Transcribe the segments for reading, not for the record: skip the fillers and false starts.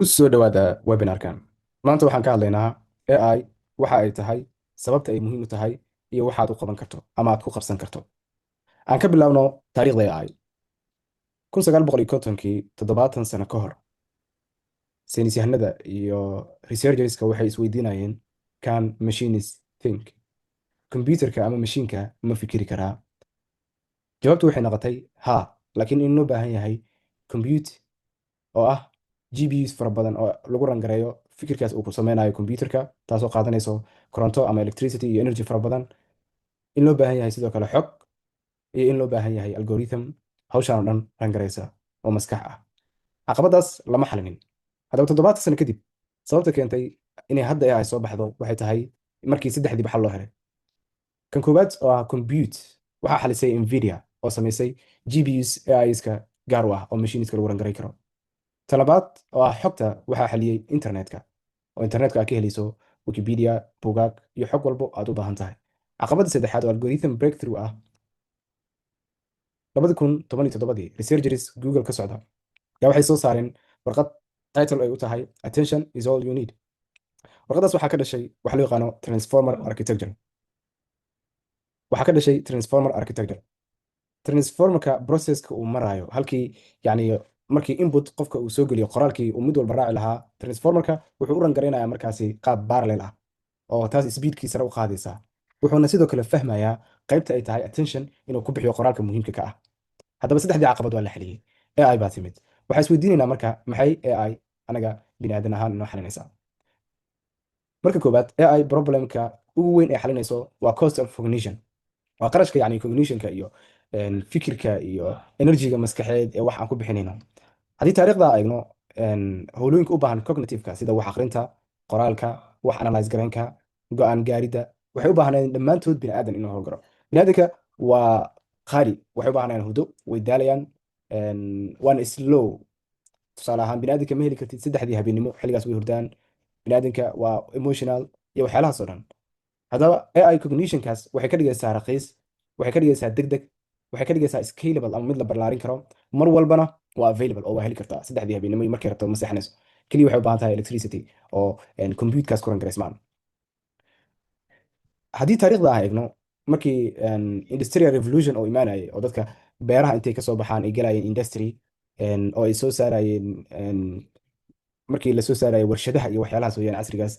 U soo dhawaada webinarkan. Maanta waxaan ka hadlaynaa AI, waxa ay tahay, sababta ay muhiim u tahay iyo waxaad u qaban karto ama aad ku qabsan karto. Aan ka bilaabno taariikhda AI. 1950-kii, 70 sano ka hor, saynisyahanada iyo researcherska waxay isweydiinayeen: "Can machines think?" Computerka ama mashiinka ma fikiri karaa? Jawaabtu waxay noqotay ha, laakiin in loo baahan yahay compute oo ah GPUs fara badan oo lagu run gareeyo fikirkaas uu ku sameynayo computerka, taasoo qaadanayso koronto ama electricity iyo energy fara badan, in loo baahan yahay sidoo kale xog, iyo in loo baahan yahay algorithm hawshaan oo dhan run gareysa oo maskax ah. Caqabadaas lama xalinin. Haddaba, 70 sano kadib, sababta keentay inay hadda AI soo baxdo waxay tahay markii saddexdiiba xal loo helay. Kan koowaad oo ah compute waxaa xalisay Nvidia oo samaysay GPUs AI-ska gaar u ah oo machineska lagu run garay karo. Talabaad oo ah xogta waxaa xaliyey internetka, oo internetka aad ka helayso Wikipedia, bugaag iyo xog walbo aad u baahan tahay. Caqabadda saddexaad oo algorithm breakthrough ah, 2017-dii researchers Google ka socda yaa waxay soo saareen warqad title ay u tahay "Attention Is All You Need". Warqadaas waxaa ka dhashay waxa loo yaqaano transformer architecture. Waxaa ka dhashay transformer architecture. Transformerka processka uu maraayo, halkii yani markii input qofka uu soo geliyo qoraalkii uu mid walba raaci lahaa, transformerka wuxuu u run garaynayaa markaasi qaab parallel ah oo taas speedkiisana u qaadaysaa. Wuxuuna sidoo kale fahmayaa qaybta ay tahay attention inuu ku bixiyo qoraalka muhiimka ka ah. Haddaba, saddexdii caqabad waa la xaliyey, AI baa timid. Waxaa isweydiinaynaa marka, maxay AI anaga bini aadan ahaan inoo xalinaysaa? Marka koowaad, AI problemka ugu weyn ee xalinayso waa cost of cognition, waa qarashka yani cognitionka iyo fikirka iyo energyga maskaxeed ee wax aan ku bixinayno. Haddii taariikhda eegno, howlooyinka u baahan cognitive-ka, sida wax akhrinta, qoraalka, wax analyze gareynka, go'aan gaaridda, waxay u baahanayeen dhammaantood bini aadan inuu howlgaro. Bini aadanka waa qaali, waxay u baahanayaan hurdo, way daalayaan, waana slow. Tusaale ahaan, bini aadanka ma heli kartid 3-dii habeenimo, xilligaas way hurdaan. Bini aadanka waa emotional iyo waxyaalahaas oo dhan. Haddaba, AI cognitionkaas waxay ka dhigaysaa raqiis, waxay ka dhigaysaa degdeg, waxay ka dhigaysaa scalable ama mid la ballaarin karo. Mar walbana waa available oo waa heli kartaa 3-dii habeenimo iyo markay rabto. Ma seexanayso, keliya waxay u baahan tahay electricity oo computekaas ku run garaysmaan. Haddii taariikhda ah eegno, markii industrial revolution oo imaanayay oo dadka beeraha intay kasoo baxaan ay galayeen industry oo ay soo saarayeen, markii lasoo saarayay warshadaha iyo waxyaalahaas weeyaan casrigaas,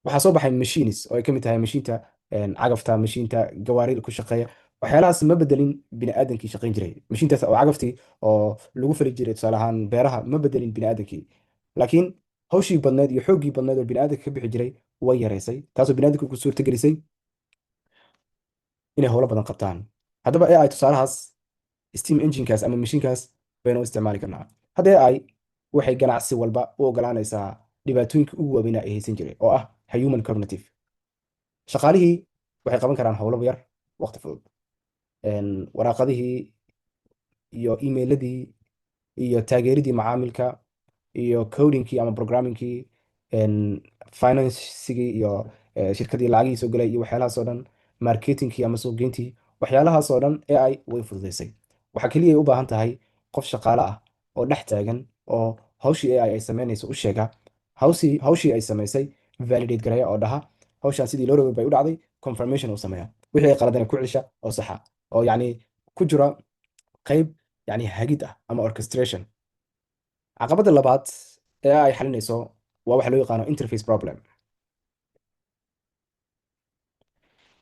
waxaa soo baxay machines oo ay ka mid tahay mashiinta cagafta, mashiinta gawaarida ku shaqeeya. Waxyaalahaas ma bedelin bini aadamkii shaqayn jiray. Mashiintaas oo cagaftii oo lagu fali jiray, tusaale ahaan beeraha, ma bedelin bini aadamkii, laakiin hawshii badneed iyo xooggii badneed oo bini aadamka ka bixi jiray way yareysay, taasoo bini aadamka ku suurtagelisay inay howlo badan qabtaan. Haddaba, AI tusaalahaas steam enginekaas ama mashiinkaas baynu u isticmaali karnaa. Hadda AI waxay ganacsi walba u ogolaanaysaa dhibaatooyinka ugu waaweynaa ay haysan jiray oo ah human cognitive. Shaqaalihii waxay qaban karaan howlo yar waqti fudud. Waraaqadihii iyo emailadii iyo taageeridii macaamilka iyo codingkii ama programmingkii, financigii iyo shirkadii lacagihii soo galay iyo waxyaalahaas oo dhan, marketingkii ama suuqgeyntii, waxyaalahaas oo dhan AI way fududeysay. Waxaa keliya ay u baahan tahay qof shaqaale ah oo dhex taagan oo hawshii AI ay sameynayso u sheega, hawshii ay samaysay validate gareeya oo dhaha hawshaan sidii loo rabay bay u dhacday, confirmation uu sameeya, wixii ay qaladana ku celisha oo saxa, oo yacni ku jira qayb yani hagid ah ama orchestration. Caqabadda labaad ee ay xalinayso waa waxa loo yaqaano interface problem.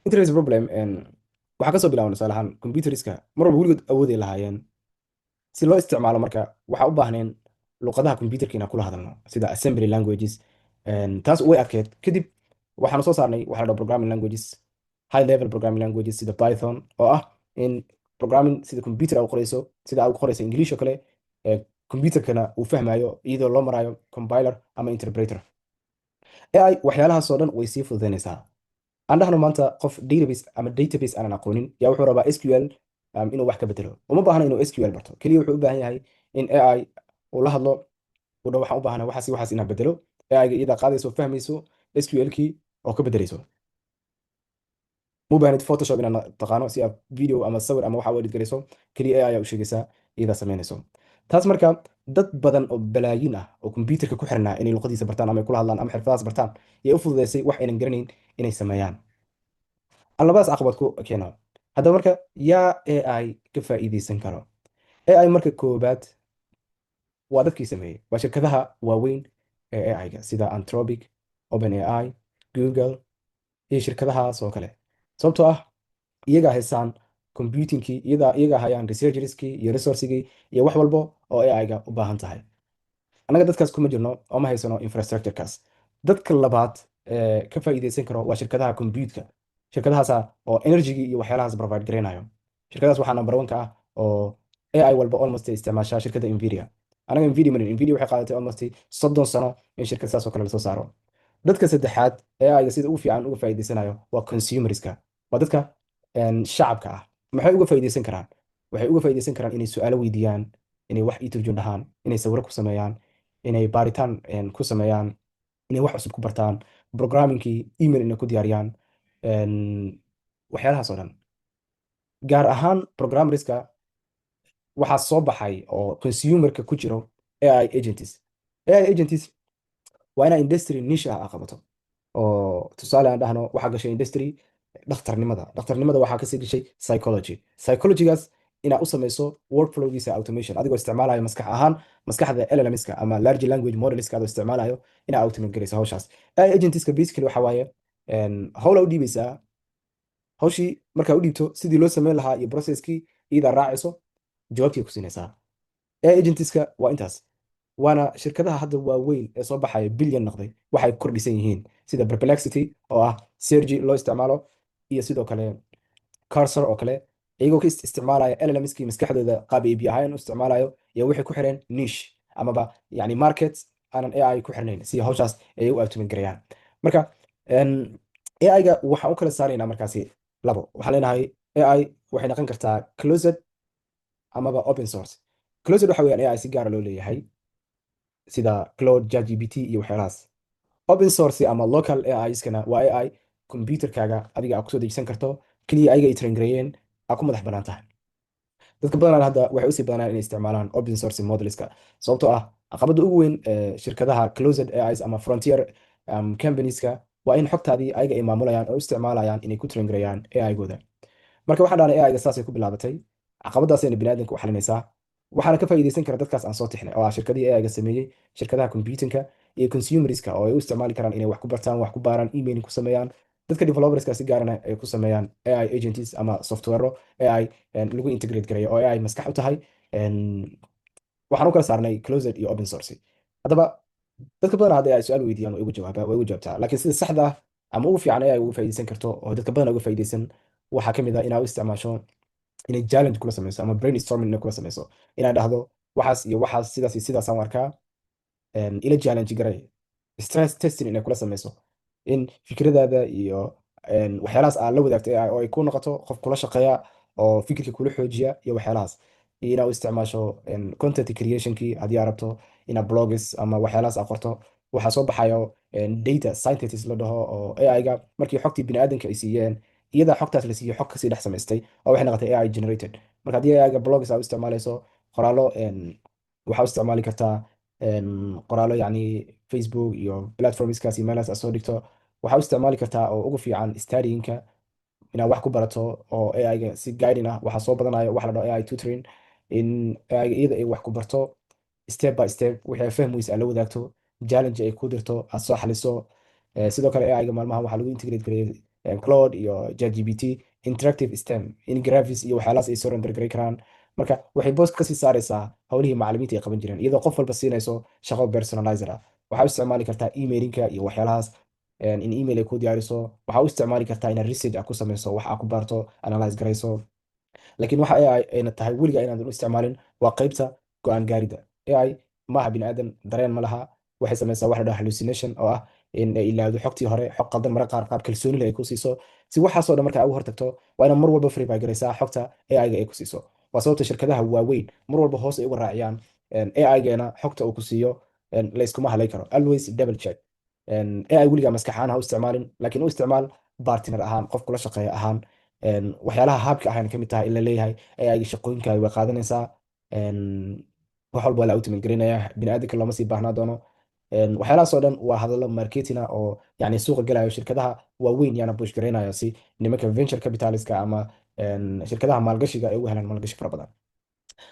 Interface problem waxaa kasoo bilaabna, tusaale ahaan, computeriska mar walba weligood awooday lahaayeen si loo isticmaalo. Marka waxaa u baahneen luqadaha computerka inaan kula hadalno, sida assembly languages. Taas way adkeyd. Kadib waxaanu soo saarnay waxa la dhaho programming languages, high level programming languages, sida Python, oo ah in programming sida computer aad u qorayso, sida aad u qorayso English oo kale, computerkana uu fahmayo iyadoo loo marayo compiler ama interpreter. AI waxyaalahaas oo dhan way sii fududeynaysaa. Aan dhahno maanta qof database ama database aanan aqoonin yaa wuxuu rabaa SQL inuu wax ka bedelo. Uma baahna inuu SQL barto, keliya wuxuu u baahan yahay in AI uu la hadlo, uu dhaho waxaan u baahanahay waxaas iyo waxaas inaan bedelo. AI-ga iyadaa qaadayso, fahmayso SQL-kii oo ka bedelayso. Ma u baahnid Photoshop inaad taqaano si aad video ama sawir ama waxa u edit garayso. Keliya AI ayaa u sheegaysaa, iyadaa samaynayso. Taas marka dad badan oo balaayin ah oo computerka ku xirnaa inay luqadiisa bartaan ama ay kula hadlaan ama xirfadahaas bartaan yay u fududeysay wax aynan garanayn inay sameeyaan. Aan labadaas caqabad ku keeno. Haddaba marka yaa AI ka faa'iideysan karo? AI marka koobaad waa dadkii sameeyey, waa shirkadaha waaweyn ee AI-ga sida Anthropic, OpenAI, Google iyo shirkadahaas oo kale, sababtoo ah iyagaa haystaan computingkii, iyagaa hayaan researcherskii iyo resourcigii iyo wax walbo oo AI-ga u baahan tahay. Annaga dadkaas kuma jirno oo ma haysano infrastructurekaas. Dadka labaad ee ka faa'iideysan karo waa shirkadaha computerka, shirkadahaasa oo energygii iyo waxyaalahaas provide gareynayo. Shirkadahaas waxaa number one ka ah oo AI walba almost ay isticmaashaa shirkadda Nvidia. Anaga Nvidia marin, Nvidia waxay qaadatay almost 30 sano in shirkad saas oo kale lasoo saaro. Dadka saddexaad ee AI-ga sida ugu fiican uga faa'iideysanayo waa consumerska, waa dadka shacabka ah. Maxay uga faa'iideysan karaan? Waxay uga faa'iideysan karaan inay su'aalo weydiiyaan, inay wax ii turjun dhahaan, inay sawiro ku sameeyaan, inay baaritaan ku sameeyaan, inay wax cusub ku bartaan, programmingkii, email inay ku diyaariyaan, waxyaalahaas oo dhan. Gaar ahaan programmerska waxaa soo baxay oo consumerka ku jiro AI agents. AI agents waa inaa industry niche ah qabato, oo tusaale aan dhahno waxaa gashay industry dhakhtarnimada, dhakhtarnimada waxaa kasii gashay psychology. Psychologygaas inaad u samayso workflowgiisa automation adigoo isticmaalayo maskax ahaan maskaxda LLMska ama large language modelska, adoo isticmaalayo inaad automate garayso hawshaas. AI agentska basically waxa waaye hawla u dhiibaysaa. Hawshii markaa u dhiibto, sidii loo sameyn lahaa iyo processkii iyadaa raacayso, jawaabtii ku siinaysaa. AI agentska waa intaas, waana shirkadaha hadda waaweyn ee soo baxaya, billion noqday, waxay kordhisan yihiin sida Perplexity oo ah search loo isticmaalo iyo sidoo kale Cursor oo kale, iyagoo ka isticmaalaya LLMskii maskaxdooda qaab API ahaan u isticmaalayo, iyo waxay ku xireen niche amaba yani market aanan AI ku xirnayn si hawshaas ay u automate gareeyaan. Marka AI-ga waxaan u kala saaraynaa markaasi labo. Waxaan leenahay AI waxay noqon kartaa closed amaba open source. Closed waxa weeyaan AI si gaara loo leeyahay sida Claude, ChatGPT iyo waxyaalahaas. Open source ama local AI-skana waa AI computerkaaga adiga aad kusoo dejisan karto keliya, ayaga ay train gareeyeen, aad ku madax bannaan tahay. Dadka badanaan hadda waxay usii badanaan inay isticmaalaan open source modelska, sababtoo ah caqabadda ugu weyn ee shirkadaha closed AIs ama frontier companieska waa in xogtaadii ayaga ay maamulayaan oo isticmaalayaan inay ku train gareeyaan AI-gooda. Marka waxaan dhahnay AI-ga saasay ku bilaabatay, caqabadaasayna biniaadamka u xalinaysaa, waxaana ka faa'iideysan kara dadkaas aan soo tixnay oo ah shirkadihii AI-ga sameeyey, shirkadaha computingka iyo consumerska oo ay u isticmaali karaan inay wax ku bartaan, wax ku baaraan, emailing ku sameeyaan, dadka developerska si gaarana ay ku sameeyaan AI agents ama software AI lagu integrate gareeyo oo AI maskax u tahay. Waxaan u kala saarnay closed iyo open source. Haddaba dadka badan hadda ay su-aal weydiiyaan, way ugu jawaabaa, way ugu jawaabtaa, laakiin sida saxda ah ama ugu fiican AI uga faa'iideysan karto oo dadka badan uga faa'iideysan waxaa kamid ah inaad u isticmaasho inay challenge kula sameyso ama brainstorming inay kula sameyso, inaad dhahdo waxaas iyo waxaas, sidaas iyo sidaasaan u arkaa, ila challenge garay, stress testing inay kula sameyso, in fikradaada iyo waxyaalahaas aad la wadaagto AI oo ay ku noqoto qof kula shaqeeya oo fikirka kula xoojiya iyo waxyaalahaas, iyo inaad u isticmaasho content creationkii haddii aad rabto inaad blogs ama waxyaalahaas aad qorto. Waxaa soo baxayo data scientists la dhaho oo AI-ga markii xogtii bini'aadanka ay siiyeen, iyadaa xogtaas la siiyey xog kasii dhex samaystay oo waxay noqotay AI generated. Marka haddii AI-ga blogs aad u isticmaalayso, qoraallo, waxaa u isticmaali kartaa qoraallo, yacni Facebook iyo platformskaas iyo meelahaas aad soo dhigto. Waxaa u isticmaali kartaa oo ugu fiican studyingka, inaad wax ku barato oo AI-ga si guiding ah. Waxaa soo badanayo waxa la dhaho AI tutoring, in AI-ga iyada ay wax ku barto step by step, wixii ay fahmi weysa aad la wadaagto, challenge ay ku dirto, aad soo xaliso. Sidoo kale AI-ga maalmahan waxaa lagu integrate gareeyay Claude iyo ChatGPT interactive STEM, in graphics iyo waxyaalahaas ay soo render garay karaan. Marka waxay boos kasii saaraysaa howlihii macallimiinta ay qaban jireen, iyadoo qof walba siinayso shaqo personalizer ah. Waxaa u isticmaali kartaa emailinka iyo waxyaalahaas, in email ay ku diyaariso. Waxaa u isticmaali kartaa inaad research aad ku sameyso, wax aad ku baarto, analyze garayso. Laakiin waxa AI ayna tahay weliga inaadan u isticmaalin waa qaybta go'aan gaarida. AI maaha bini aadan, dareen ma laha. Waxay sameysaa wax la dhaho hallucination oo ah in ay ilaawdo xogtii hore, xog qaldan mararka qaar, qaab kalsooni leh ay ku siiso. Si waxaasoo dhan marka aad uga hortagto, waa inaad mar walba verify garaysaa xogta AI-ga ay ku siiso. Waa sababta shirkadaha waaweyn mar walba hoos ay uga raaciyaan AI-geena xogta uu ku siiyo la iskuma halay karo, always double check. AI weligaa maskax ahaan ha u isticmaalin, laakiin u isticmaal partner ahaan, qof kula shaqeeya ahaan. Waxyaalaha haabka ahayna kamid tahay in la leeyahay AI-ga shaqooyinkaaga way qaadanaysaa. Wax walba waa la automate gareynaya, bini aadamka looma sii baahnaa doono. Waxyaalahaas oo dhan waa hadallo marketing ah oo yani suuqa galayo, shirkadaha waaweyn yaana push gareynayo si nimanka venture capitalistka ama shirkadaha maalgashiga ay ugu helaan maalgashi fara badan.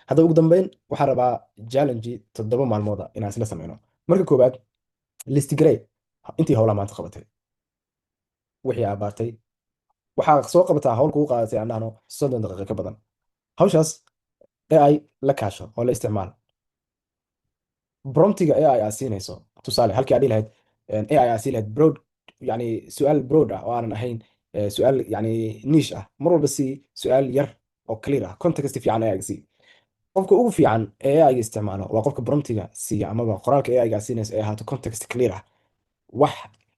Haddaba ugu dambeyn waxaan rabaa challenge 7 maalmooda inaan isla sameyno. Marka koowaad, list garey intii howlaa maanta qabatay, wixii aa baartay. Waxaa soo qabataa hawl kugu qaadatay, aan dhahno, 30 daqiiqo ka badan. Hawshaas AI la kaasho oo la isticmaal. Promptiga AI aad siinayso, tusaale, halkii aad dhihi lahayd AI aad siin lahayd broad, yani su-aal broad ah oo aanan ahayn su-aal yani niche ah, mar walba sii su-aal yar oo clear ah, context fiican AI sii. Qofka ugu fiican ee AI isticmaalo waa qofka promptiga siiya amaba qoraalka AI ga aad siinayso ay ahaato context clear ah, wax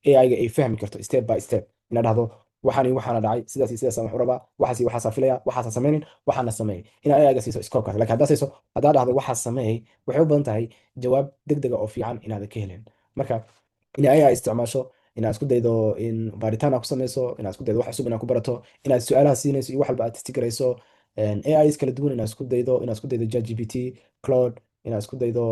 AI-ga ay fahmi karto step by step. Inaad dhahdo waxaan iyo waxaana dhacay, sidaas iyo sidaasaan wax u rabaa, waxaas iyo waxaasaa filaya, waxaasaa sameynin, waxaana sameeyay, inaad AI-ga siiso scope-kaas. Laakiin haddaa siiso, haddaa dhahdo waxaa sameeyay, waxay u badan tahay jawaab degdega oo fiican inaadan ka helin. Marka in AI isticmaasho, inaad isku daydo in baaritaan aad ku sameyso, inaad isku daydo wax cusub inaad ku barato, inaad su-aalaha siinayso iyo wax walba aad test garayso, AIs kala duwan inaad isku daydo, inaad isku daydo ChatGPT, Claude, inaad isku daydo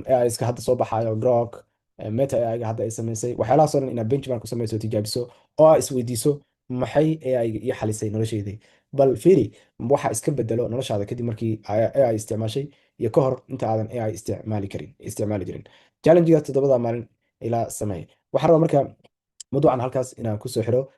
AIs-ka hadda soo baxayo, Grok, Meta AI-ga hadda ay samaysay, waxyaalahaas oo dhan inaad benchmark ku sameyso, tijaabiso oo aad isweydiiso: maxay AI-ga ii xalisay noloshaydii? Bal fiiri waxa iska bedelo noloshaada kadib markii AI isticmaashay iyo ka hor inta aadan AI isticmaali karin, isticmaali jirin. Challengegaas 7da maalin ilaa sameey. Waxaan rabaa marka mawduucan halkaas inaan kusoo xiro.